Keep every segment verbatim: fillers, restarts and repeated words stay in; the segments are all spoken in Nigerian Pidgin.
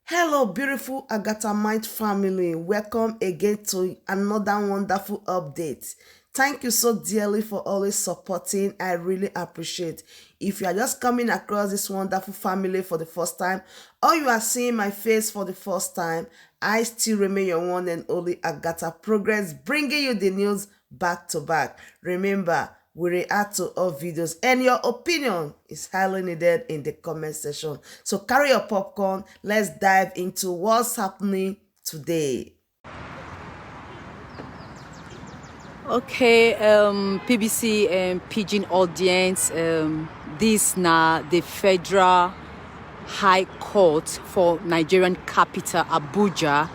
Hello, beautiful Agatha Mind family. Welcome again to another wonderful update. Thank you so dearly for always supporting. I really appreciate. If you are just coming across this wonderful family for the first time, or you are seeing my face for the first time, I still remain your one and only Agatha Progress, bringing you the news back to back. Remember, we react to all videos, and your opinion is highly needed in the comment section. So carry your popcorn. Let's dive into what's happening today. Okay, um, P B C and Pidgin audience, um, this na the Federal High Court for Nigerian capital Abuja,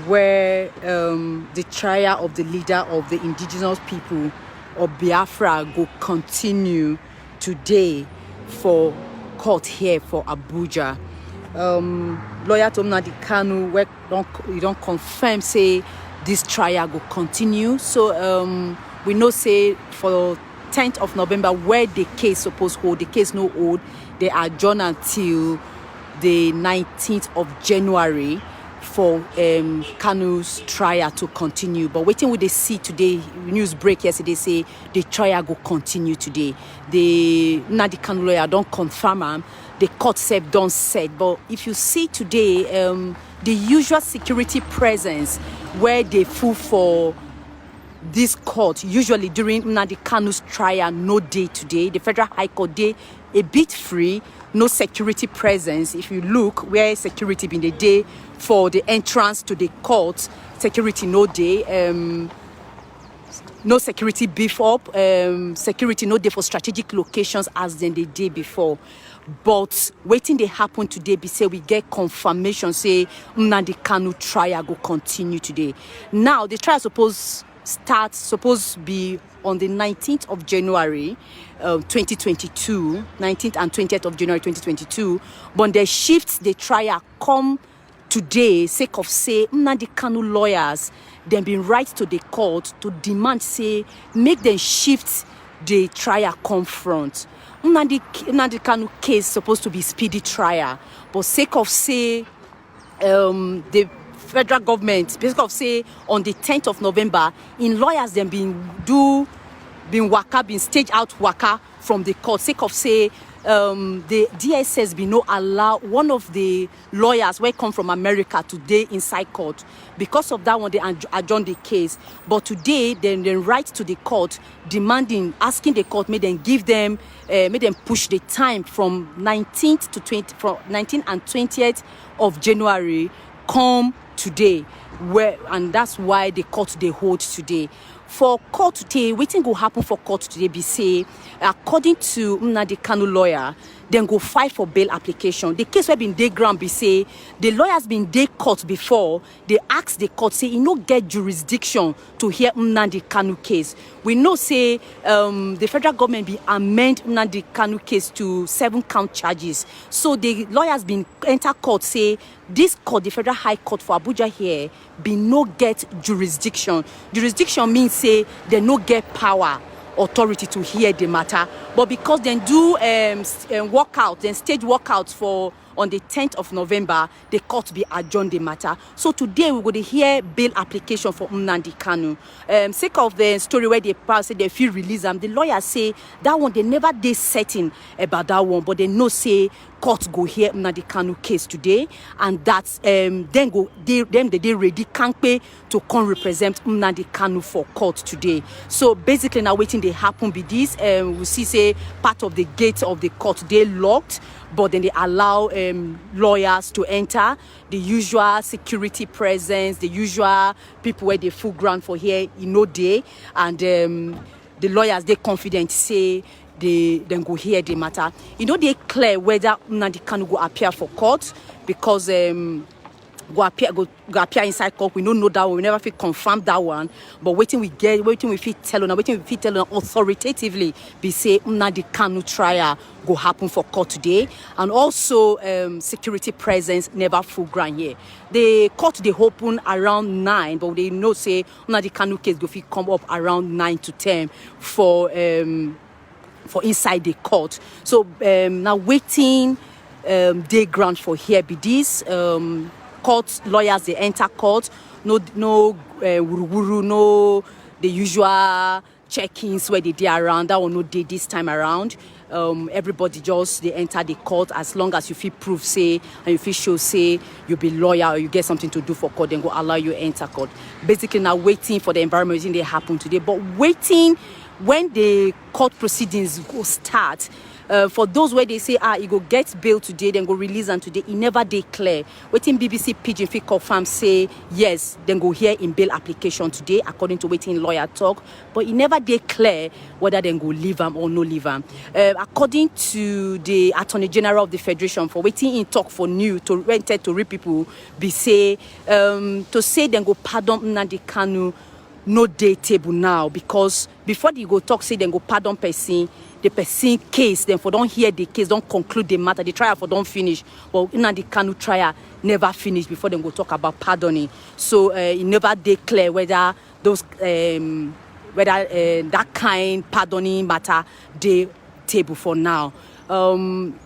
where um, the trial of the leader of the indigenous people of Biafra go continue today for court here for Abuja. Um, lawyer to Nnamdi Kanu, where don, he don confirm say this trial go continue. So um, we know say for tenth of November, where the case suppose hold, the case no hold, they adjourn until the nineteenth of January for um, Kanu's trial to continue. But wetin we dey see today, news break yesterday say the trial go continue today. The Nnamdi Kanu lawyer don confirm am. The court sef don set. But if you see today, um, the usual security presence where they full for this court, usually during Nnamdi Kanu's trial, no dey today. The Federal High Court dey a bit free, no security presence. If you look where security been dey dey for the entrance to the court, security no dey. Um, no security beef up, um, security no dey for strategic locations as dem dey dey before. But wetin dey happen today be say we get confirmation say Nnamdi Kanu trial go continue today. Now the trial suppose start, suppose be on the nineteenth of January, um, twenty twenty-two, nineteenth and twentieth of January twenty twenty-two, but they shift the trial come today sake of say Nnamdi Kanu lawyers dem bin write to the court to demand say make dem shift the trial come front. Nnamdi, Nnamdi Kanu case suppose to be speedy trial, but sake of say um, the federal government, sake of say on the tenth of November, im lawyers dem bin do, bin waka, bin stage out waka from the court sake of say um, the D S S bin no allow one of the lawyers wey come from America to dey inside court. Because of that one, they adj- adjourn the case. But today, dem dem write to the court demanding, asking the court make dem give them, uh, make dem push the time from nineteenth to twenty, from nineteenth and twentieth of January, come today. Where, and that's why the court dey hold today. For court today, wetin go happen for court today be say, according to Nnamdi Kanu lawyer, dem go file for bail application. The case wey bin dey ground be say the lawyers bin dey court before, dey ask the court say e no get jurisdiction to hear Nnamdi Kanu case. We know say um, the federal government bin amend Nnamdi Kanu case to seven count charges. So the lawyers bin enter court say this court, the Federal High Court for Abuja here, bin no get jurisdiction. Jurisdiction mean say dem no get power, authority to hear the matter. But because dem do um, s- um, walkout, dem stage walkout for on the tenth of November, the court be adjourn the matter. So today we go dey hear bail application for Nnamdi Kanu. Um, sake of the story where they pass say they fit release am, the lawyer say that one they never dey certain about that one, but they know say court go hear Nnamdi Kanu case today, and that um, then go they, them they dey ready kampe to come represent Nnamdi Kanu for court today. So basically now wetin dey happen be this. Um, we see say part of the gate of the court dey locked, but then they allow um, lawyers to enter. The usual security presence, the usual people where they full ground for here, e no dey, and um, the lawyers dey confident say they then go hear the matter. E no dey clear whether Nnamdi Kanu go appear for court because um, go appear go, go appear inside court. We no know that one. We never fit confirm that one. But wetin we get, wetin we fit tell una, wetin we fit tell una authoritatively be say Nnamdi Kanu trial go happen for court today, and also um, security presence never full ground here. The court dey open around nine, but they know say Nnamdi Kanu case go fit come up around nine to ten for um, for inside the court. So um, now wetin um, dey ground for here be this. Um, court lawyers dey enter court, no no uh, wuruwuru, no the usual check-ins where they dey around. That one no dey this time around. Um, everybody just dey enter the court as long as you fit prove say and you fit show say you be lawyer or you get something to do for court, then go allow you enter court. Basically, now waiting for the environment wey dey happen today, but waiting when the court proceedings go start. Uh, for those where they say ah, he go get bail today, then go release am today, e never dey clear. Wetin B B C Pidgin fit confirm say yes, then go hear in bail application today, according to wetin lawyer talk. But e never dey clear whether dem go leave am or no leave am. Uh, according to the Attorney General of the Federation, for wetin he talk for new to rented to read people, be say um, to say dem go pardon Nnamdi Kanu no dey table now, because before they go talk say dem go pardon person, the person case, dem for don hear the case, don conclude the matter, the trial for don finish. But Nnamdi Kanu trial never finish before dem go talk about pardoning. So uh, e never dey clear whether those um, whether uh, that kind pardoning matter dey table for now. Um,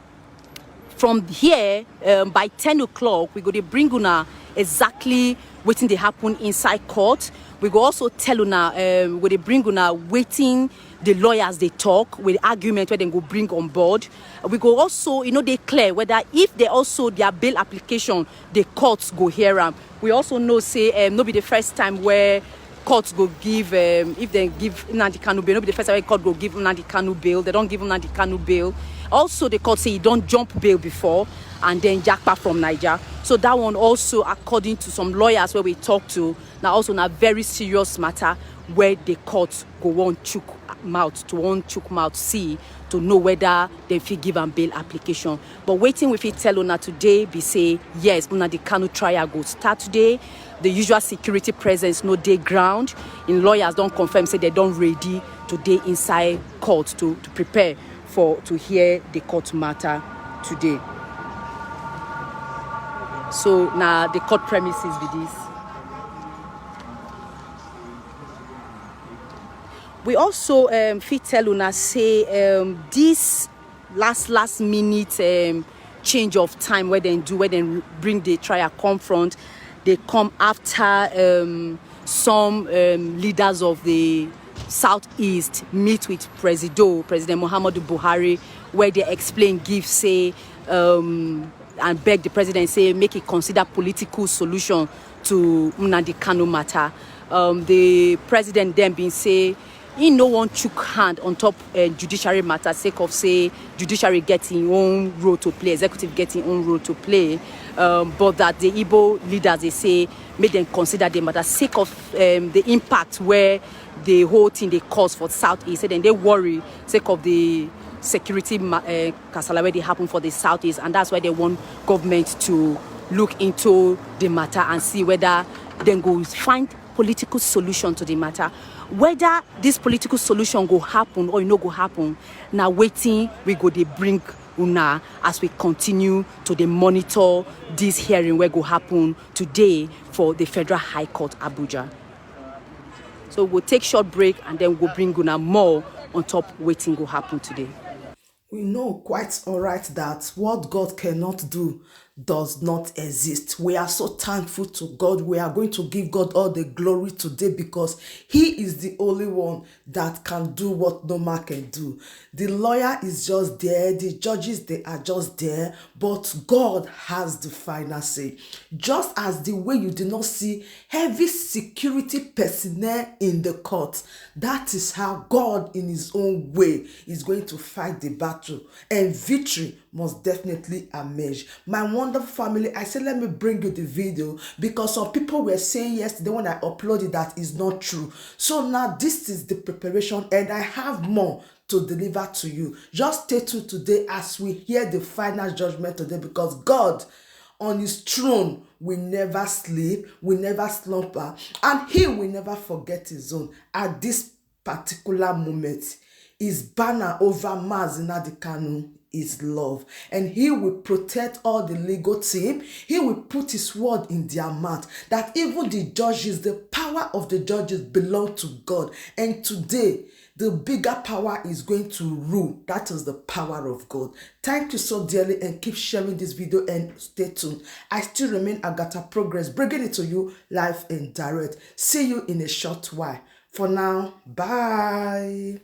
from here, um, by ten o'clock, we go dey bring una exactly wetin dey happen inside court. We go also tell una, um, we go dey bring una wetin the lawyers dey talk with argument where dem go bring on board. We go also, e no dey clear whether if they also their bail application, the court go hear am. We also know say um, no be the first time where court go give um, if dem give Nnamdi Kanu bail, no be the first time where court go give Nnamdi Kanu bail. They don give Nnamdi Kanu bail. Also, the court say he don jump bail before and then japa from Naija. So that one also, according to some lawyers where we talk to, na also na very serious matter where the court go wan chook mouth to wan chook mouth see to know whether dem fit give am bail application. But wetin we fit tell una today be say yes, Nnamdi Kanu trial go start today. The usual security presence no dey ground. Im lawyers don confirm say dem don ready to dey inside court to to prepare for to hear the court matter today. So na the court premises be this. We also um, fit tell una say um, this last last minute um, change of time where dem do, where dem bring the trial come front, dey come after um, some um, leaders of the southeast meet with Presido, President Muhammadu Buhari, where they explain give say um, and beg the president say make he consider political solution to Nnamdi Kanu matter. Um, the president then been say he no wan chook hand on top uh, judiciary matter sake of say judiciary get im own role to play, executive get im own role to play, um, but that the Igbo leaders dey say make dem consider the matter sake of um, the impact where the whole thing dey cause for southeast. Say dem dey worry sake of the security ma- uh, kasala wey dey happen for the southeast, and that's why they want government to look into the matter and see whether dem go find political solution to the matter. Whether this political solution go happen or e no go happen, na wetin we go dey bring una as we continue to dey monitor this hearing wey go happen today for the Federal High Court, Abuja. So we'll take short break and then we'll bring una more on top wetin go happen today. We know quite alright that what God cannot do does not exist. We are so thankful to God. We are going to give God all the glory today because He is the only one that can do what no man can do. The lawyer is just there, the judges, they are just there, but God has the final say. Just as the way you did not see heavy security personnel in the court, that is how God, in His own way, is going to fight the battle, and victory must definitely emerge. My wonderful family, I say let me bring you the video because some people were saying yesterday when I uploaded that is not true. So now this is the preparation, and I have more to deliver to you. Just stay tuned today as we hear the final judgment today, because God on His throne will never sleep, will never slumber, and He will never forget His own. At this particular moment, His banner over Mazi Nnamdi Kanu is love, and He will protect all the legal team. He will put His word in their mouth that even the judges, the power of the judges belong to God. And today, the bigger power is going to rule. That is the power of God. Thank you so dearly, and keep sharing this video and stay tuned. I still remain Agatha Progress, bringing it to you live and direct. See you in a short while. For now, bye.